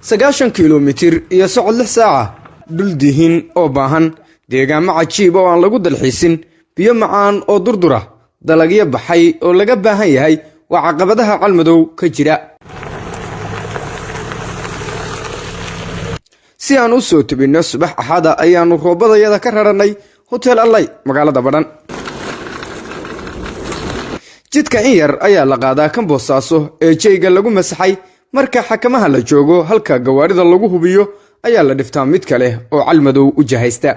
90 kilomitir iyo socod 6 saaca, dhul dihin oo baahan, deegaamo cajiib oo aan lagu dalxiisin, biyo macaan oo durdura, dalagyo baxay oo laga baahan yahay, waa caqabadaha Calmadow ka jira. Si aan u soo tebinno subax Axada ayaannu roobadayada ka rarannay Hotel Allay, magaalada Badhan. Jidka in yar ayaa la qaadaa kan Boosaaso ee jeyga lagu masaxay. Marka xakamaha la joogo, halka gawaarida lagu hubiyo ayaa la dhiftaa mid kale oo Calmadow u jahaysta.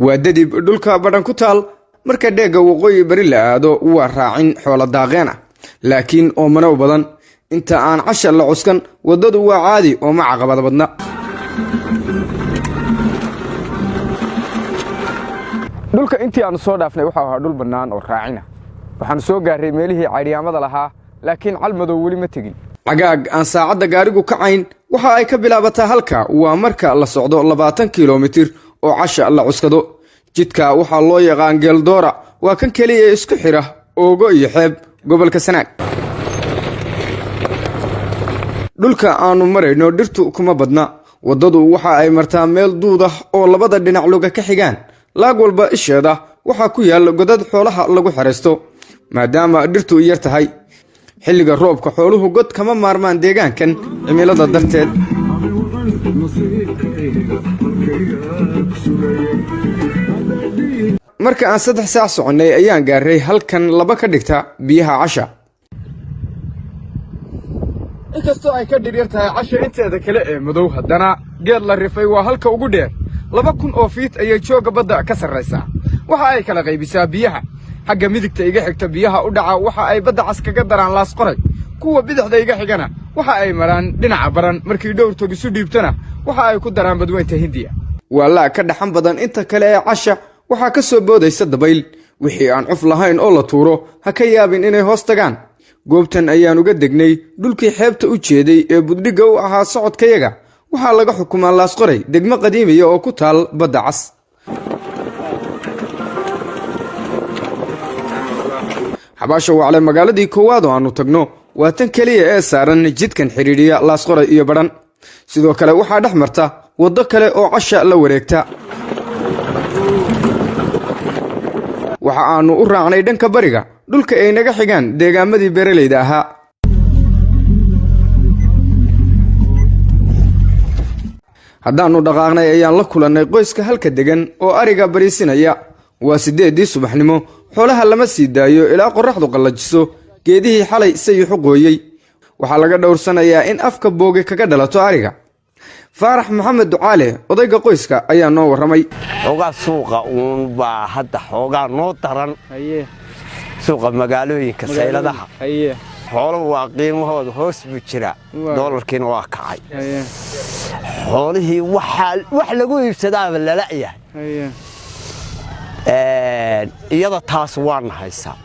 Waa dadib dhulka Badhan ku taal. Marka dheegga waqooyi bari la aado, waa raacin xoolo daaqeen ah, laakiin oomano u badan. Inta aan casha la cuskan, waddadu waa caadi oo ma caqabad badna. Dhulka intii aanu soo dhaafnay waxau ahaa dhul bannaan oo raacina. Waxaanu soo gaarray meelihii caydhiyaamada lahaa, laakiin Calmadow weli ma tegin. Cagaag aan saacadda gaarigu kacayn waxa ay ka bilaabataa halka waa marka la socdo 20 kilomitir oo casha la cuskado. Jidka waxaa loo yaqaan Geeldoora, waa kan keliya ee isku xidha Oogo iyo xeeb gobolka Sanaag. Dhulka aanu marayno dhirtu kuma badna. Waddadu waxa ay martaa meel duud ah oo labada dhinac luga ka xigaan. Laag walba isheeda waxaa ku yaal godad xoolaha lagu xeraysto, maadaama dhirtu yar tahay. Xilliga roobka xooluhu god kama maarmaan deegaankan cimilada darteed. Marka aan 3 saac soconnay ayaan gaarray halkan laba ka dhigta biyaha Casha. Inkastoo ay ka dhiryar tahay Casha inteeda kale ee madow, haddana geed la rifay waa halka ugu dheer. 2000 oo fiit ayay joogga badda ka sarraysaa. Waxa ay kala qaybisaa biyaha. Xagga midigta iga xigta biyaha u dhaca waxa ay badda cas kaga daraan Laas Qoray. Kuwa bidixda iga xigana waxa ay maraan dhinaca Baran. Markii dhowr tog isu dhiibtana, waxa ay ku daraan badweynta Hindiya. Waa laa ka dhaxan badan inta kale ee Casha. Waxaa ka soo boodaysa dabayl. Wixii aan cuf lahayn oo la tuuro, ha ka yaabin inay hoos tagaan. Goobtan ayaan uga degnay dhulkii xeebta u jeeday ee buddhigga u ahaa socodkayaga. Waxaa laga xukumaa Laasqoray, degmo qadiimiya oo ku taal badda cas. Xabaasha Wacle, magaaladii koowaad oo aannu tagno, waa tan keliya ee saaran jidkan xidhiidhiya Laasqoray iyo Badhan. Sidoo kale waxaa dhex marta waddo kale oo Casha la wareegta. Waxa aannu u raacnay dhanka bariga, dhulka ay naga xigaan deegaamadii beeralayda ahaa. Haddaannu dhaqaaqnay ayaan la kulannay qoyska halka degan oo ariga bariisinaya. Waa 8dii subaxnimo. Xoolaha lama sii daayo ilaa qorraxdu qallajiso geedihii xalay sayixu qooyey. Waxaa laga dhowrsanayaa in afka booge kaga dhalato ariga. Faarax Maxamed Ducaale, odayga qoyska, ayaa noo warramay. Xoogaa suuqa uun baa hadda xoogaa noo daran, suuqa magaalooyinka, sayladaha xooluhu waa qiimahooda hoos buu jiraa, doolarkiina waa kacay. Xoolihii wax lagu iibsadaaba lala'yahay, iyada taas waana haysaa.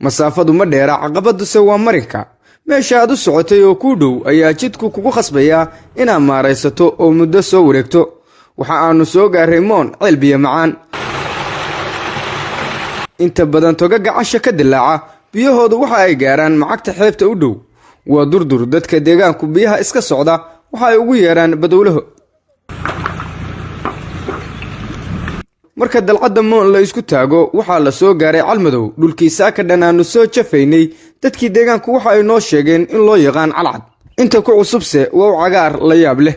Masaafadu ma dheera, caqabaduse waa marinka. Meesha aad u socotay oo kuu dhow ayaa jidku kugu khasbayaa inaad maaraysato oo muddo soo wareegto. Waxa aannu soo gaarray Moon, ceel biyo macaan. Inta badan togaga Casha ka dilaaca biyahoodu waxa ay gaaraan macagta xeebta u dhow. Waa durdur. Dadka deegaanku biyaha iska socda waxa ay ugu yeedhaan badowlaho. Marka dalcadda Moon la isku taago, waxaa la soo gaaray Calmadow, dhulkii saaka dhan aannu soo jafaynay. Dadkii deegaanku waxa ay noo sheegeen in loo yaqaan Calcad. Inta ku cusubse waa u cagaar la yaab leh.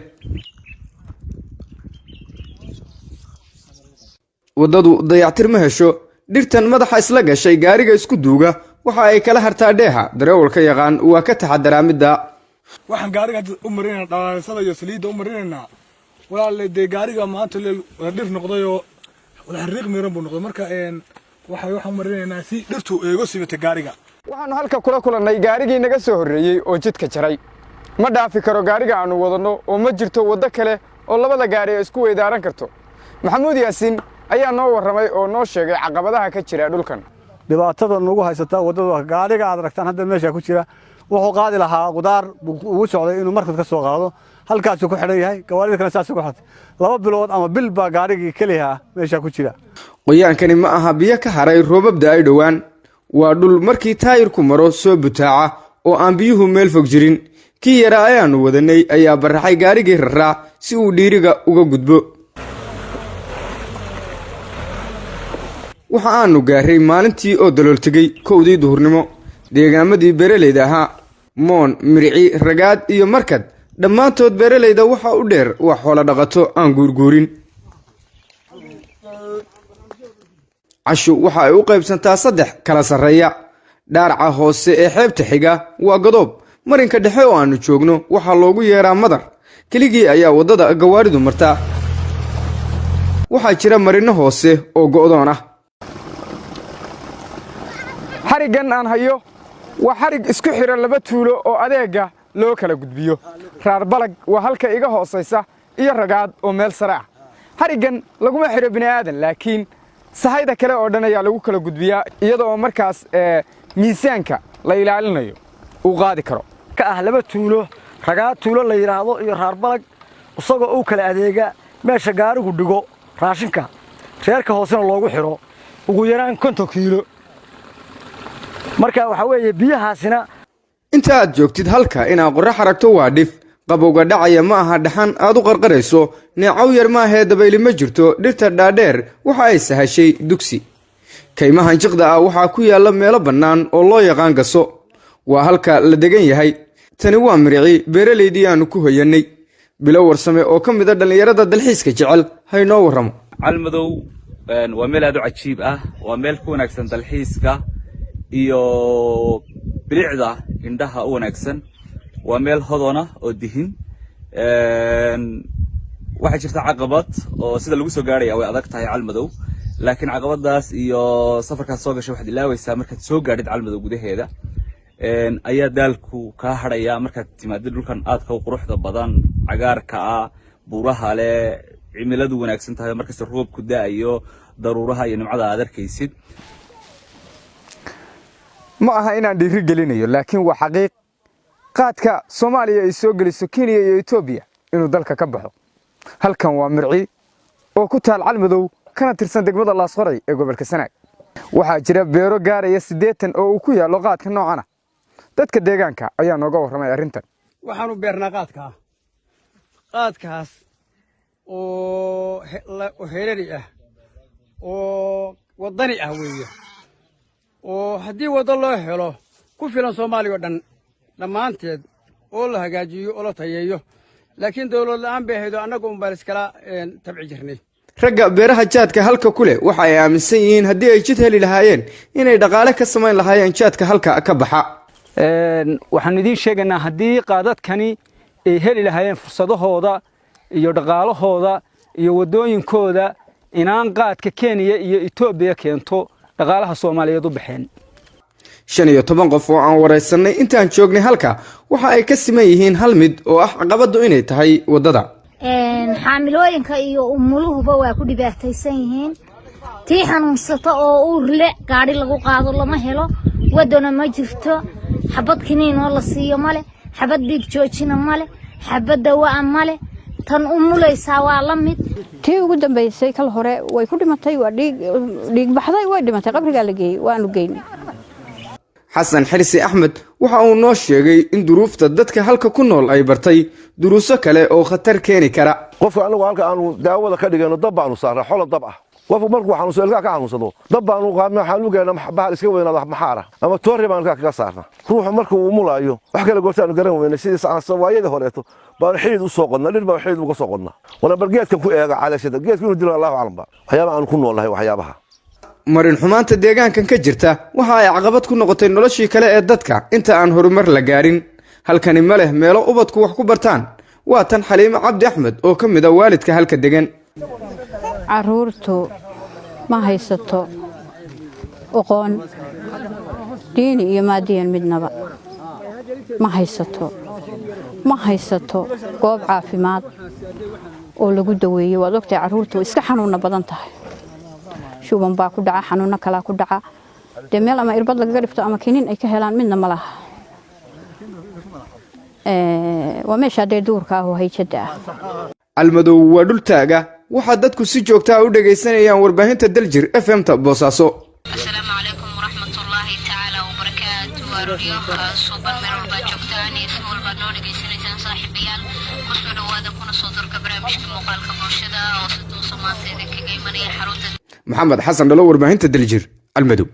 Waddadu dayactir ma hesho. Dhirtan madaxa isla gashay gaariga isku duuga waxa ay kala hartaa dheeha. Dareewalka yaqaan waa ka taxadaraa midda. Waxaan gaariga hadda u marinaynaa dhalaalisada iyo saliidda u marinaynaa, walaalle. Dee gaariga maanta wada dhir noqday oo wada xariiq miran buu noqday. Marka waxaan u marinaynaa si dhirtu eego sibatay gaariga. Waxaannu halka kula kulannay gaarigii naga soo horreeyey oo jidka jaray. Ma dhaafi karo gaariga aannu wadanno, oo ma jirto waddo kale oo labada gaari ay isku weydaaran karto. Maxamuud Yaasiin ayaa noo warramay oo noo sheegay caqabadaha ka jira dhulkan. Dhibaatada nagu haysataa waddada, gaariga aad aragtaan hadda meesha ku jira wuxuu qaadi lahaa qudaar buu ugu socday inuu markad ka soo qaado. Halkaasuu ku xidhan yahay, gawaarida kale saasuu ku xidhan. 2 bilood ama bil baa gaarigii keliya meesha ku jira. Qoyaankani ma aha biyo ka haray roobab da-ay dhowaan. Waa dhul markii taayirku maro soo butaaca Oo aan biyuhu meel fog jirin, kii yaraa ayaannu wadanay ayaa baraxay gaarigii raraa si uu dhiiriga uga gudbo. Waxa aanu gaaray maalintii oo dalool tegey 1dii duhurnimo. Deegaamadii beeralayda ahaa, Moon, Mirci, Ragaad iyo Markad, dhammaantood beeralayda waxa u dheer waa xoolo dhaqato aan guurguurin. Cashu waxa ay u qaybsantaa saddex kala sarreeya. Dhaaraca hoose ee xeebta xiga waa Godoob. Marinka dhexe oo aannu joogno waxaa loogu yeeraa Madar. Keligii ayaa waddada gawaaridu martaa. Waxaa jira marinno hoose oo go'doon ah. Xariggan aan hayo waa xarig isku xidha laba tuulo oo adeegga loo kala gudbiyo. Raar Balag waa halka iga hoosaysa iyo Ragaad oo meel sare ah. Xariggan laguma xidho bini'aadan, laakiin sahayda kale oo dhan ayaa lagu kala gudbiyaa, iyada oo markaas miisaanka la ilaalinayo uu qaadi karo. Ka ah laba tuulo, Ragaad tuulo la yidhaahdo iyo Raarbalag, isagoo u kala adeega meesha gaarigu dhigo raashinka, reerka hoosena loogu xidho ugu yaraan 50 kiilo. Marka waxaa weeye biyahaasina Inta aad joogtid halka inaad qorrax aragto waa dhif. Qabowga dhacaya ma aha dhaxan aad u qarqarayso. Neecow yar maahee dabayli ma jirto. Dhirta dhaadheer waxa ay sahashay dugsi. Kaymahan jiqda ah waxaa ku yaalla meelo bannaan oo loo yaqaan gaso. Waa halka la degan yahay. Tani waa Mirici, beeralaydii aanu ku hoyannay. Bilo Warsame oo ka mid a dhallinyarada dalxiiska jecel haynoo warramo. Calmadow waa meel aad u cajiib ah. Waa meel ku wanaagsan dalxiiska iyo bilicda indhaha u wanaagsan. Waa meel hodona oo dihin. Waxaa jirta caqabad oo sida lagu soo gaarhaya way adag tahay Calmadow, laakiin caqabadaas iyo safarkaas soo gashay waxaad ilaawaysaa markaad soo gaadhid Calmadow gudaheeda. Ayaa daalku kaa hadhaya markaad timaadid dhulkan aadka u quruxda badan, cagaarka ah, buuraha leh, cimiladu wanaagsan tahay, markasta roobku da'ayo, daruuraha iyo nimcada aad arkaysid. Ma aha inaan dhiiri gelinayo, laakiin waa xaqiiq qaadka Soomaaliya ay soo geliso Kenya iyo Etoobiya inuu dalka ka baxo. Halkan waa Mirci oo ku taal Calmadow, kana tirsan degmada Laasqoray ee gobolka Sanaag. Waxaa jira beero gaaraya 80 oo uu ku yaallo qaadka noocan ah. Dadka deegaanka ayaa nooga warramay arrintan. Waxaanu beernaa qaadkaa, qaadkaas oo herari ah oo waddani ah weeye, oo haddii waddo loo helo ku filan Soomaaliya oo dhan dhammaanteed, oo la hagaajiyo oo la tayeeyo. Laakiin dawlad la'aan bay ahayd oo annagu un baan iskala tabci jirnay. Ragga beeraha jaadka halka ku leh waxa ay aaminsan yihiin haddii ay jid heli lahaayeen inay dhaqaale ka samayn lahaayeen jaadka halka ka baxa. Waxaanu idiin sheegaynaa, haddii qaadadkani ay heli lahaayeen fursadahooda iyo dhaqaalahooda iyo waddooyinkooda, inaan qaadka Kenya iyo Etoobiya keento dhaqaalaha Soomaaliyeed u baxeen. 15 qof oo aan waraysannay intaan joognay halka waxa ay ka siman yihiin hal mid oo ah caqabaddu inay tahay waddada. Xaamilooyinka iyo umuluhuba waa ku dhibaataysan yihiin. Tii xanuunsato oo uurle gaadhi lagu qaado lama helo, waddona ma jirto. Xabad kiniin oo la siiyo male, xabad dhiig joojina male, xabad dawaa male. Tan umulaysaa waa la mid. Tii ugu dambaysay kal hore way ku dhimatay, waa dhiig dhiig baxday, way dhimatay, qabrigaa la geeyey, waanu geynay. Xasan Xirsi Axmed waxa uu noo sheegay in duruufta dadka halka ku nool ay bartay duruuso kale oo khatar keeni kara. Qofka anagu halka aanu daawada ka dhigayno, dab baanu saarnaa, xoolo dab ah. Qofku markuu xanuunsado, ilkaha ka xanuunsado, dab baanu qaadna, waxaan u geynaa bahal iska weynaado maxaara ama toorri baanu ilkaha kaga saarnaa. Ruuxu markuu umulaayo, wax kale goortaanu garan weynay, sidii waayadii horeeto baanu xidid u soo qodnaa, dhir baanu xidid uga soo qodnaa. Wana bal geedkan ku eega caleeshada, geedku inuu dilo Allahu aclam ba. Waxyaabaha aanu ku noolnahay waxyaabaha. Marin xumaanta deegaankan ka jirta waxa ay caqabad ku noqotay noloshii kale ee dadka inta aan horumar la gaarin. Halkani ma leh meelo ubadku wax ku bartaan. Waa tan Xaliimo Cabdi Axmed oo ka mid a waalidka halka degan. Caruurtu ma haysato aqoon diini iyo maadiyan midnaba ma haysato. Ma haysato goob caafimaad oo lagu daweeyo. Waad ogtahay, carruurta way iska xanuunna badan tahay. Shuban baa ku dhaca, xanuunno kalaa ku dhaca. Dee meel ama irbad lagaga dhifto ama kiniin ay ka helaan midna ma laha. Waa meesha dee duurka ah oo hayjada ah. Calmadow waa dhul taaga. Waxaa dadku si joogtaa u dhegaysanayaan warbaahinta Daljir FM-ta Boosaaso. Asalaamu calaykum waraxmatullaahi tacaala wabarakaatu. Arooryo suuban meel walbaad joogtaan iyo si walbaad noo dhegaysanaysaan, saaxiibayaal, kusoo dhawaada kuna soo durka barnaamijka muuqaalka bulshada oo si toosa maanta idinkaga imanaya xarunta Maxamed Xasan Dhalo, warbaahinta Daljir, Almadow.